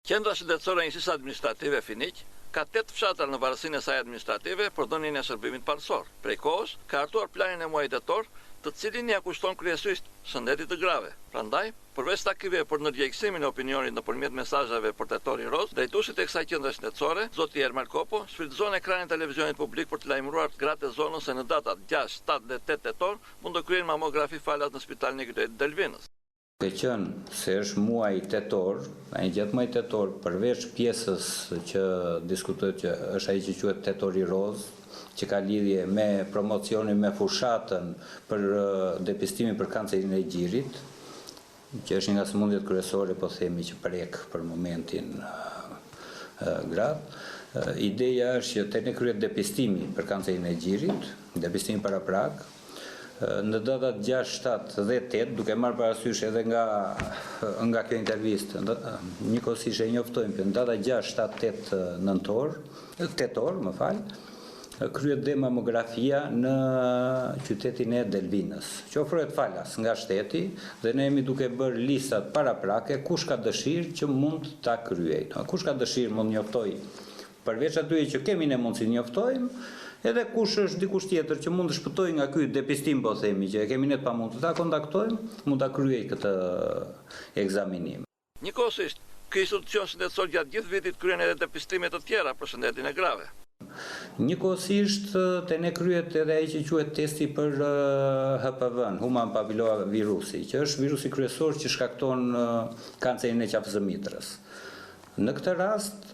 Qendra Shëndetësore e Njësisë Administrative Finiq ka tetë fshatra në varësinë e saj administrative për dhënien e shërbimit parësor. Prej kohësh, ka hartuar planin e muajit tetor, të cilin ia kushton kryesisht shëndetit të grave. Prandaj, përveç takimeve për ndërgjegjësimin e opinionit nëpërmjet mesazheve për Tetorin Rozë, drejtuesit e kësaj qendre shëndetësore, zoti Ermal Kopo, shfrytëzon ekranin e televizionit publik për të lajmëruar gratë e zonës se në datat gjashtë, shtatë dhe tetë tetor mund të kryejnë mamografi falas në spitalin e qytetit të Delvinës. Duke qenë se është muaji tetor, ai gjatë muajit tetor përveç pjesës që diskutohet që është ai që quhet Tetori Rozë, që ka lidhje me promocionin, me fushatën për depistimin për kancerin e gjirit, që është një nga sëmundjet kryesore po themi që prek për momentin gratë. Ideja është që te ne kryhet depistimi për kancerin e gjirit, depistimi paraprak, Në datat 6, 7 dhe 8, duke marrë parasysh edhe nga nga kjo intervistë, njëkohësisht e njoftojmë që në datat 6, 7, 8 nëntor, tetor, më fal, kryhet dhe mamografia në qytetin e Delvinës, që ofrohet falas nga shteti dhe ne jemi duke bërë listat paraprake kush ka dëshirë që mund ta kryejë. Kush ka dëshirë mund njoftojë Përveç atyre që kemi ne mundësi të njoftojmë, edhe kush është dikush tjetër që mund të shpëtojë nga ky depistim po themi që e kemi ne të pamundur ta kontaktojmë, mund ta kryejë këtë ekzaminim. Njëkohësisht, ky institucion shëndetësor gjatë gjithë vitit kryen edhe depistime të tjera për shëndetin e grave. Njëkohësisht, te ne kryhet edhe ai që quhet testi për HPV-në, Human Papilloma Virusi, që është virusi kryesor që shkakton kancerin e qafës së mitrës. Në këtë rast,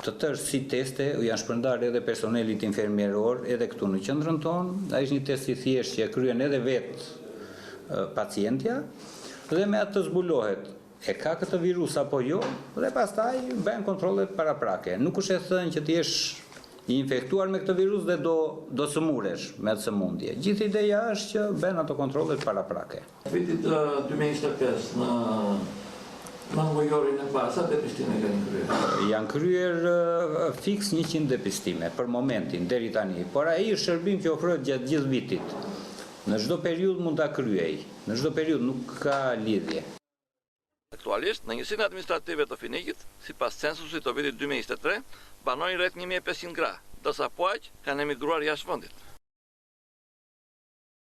të tërë si teste u janë shpërndarë edhe personelit infermieror edhe këtu në qendrën tonë. Ai është një test i thjeshtë që e kryen edhe vetë pacientja dhe me atë zbulohet e ka këtë virus apo jo dhe pastaj bëhen kontrollet paraprake. Nuk është e thënë që të jesh i infektuar me këtë virus dhe do do sëmuresh me atë sëmundje. Gjithë ideja është që bëhen ato kontrollet paraprake. Vitit 2025 në nëntëmujorin e parë, sa depistime keni kryer? Janë kryer fiks 100 depistime për momentin, deri tani, por ai është shërbim që ofrohet gjatë gjithë vitit. Në çdo periudhë mund ta kryej, në çdo periudhë nuk ka lidhje. Aktualisht, në njësinë administrative të Finiqit, sipas censusit të vitit 2023, banojnë rreth 1500 gra, ndërsa po aq kanë emigruar jashtë vendit.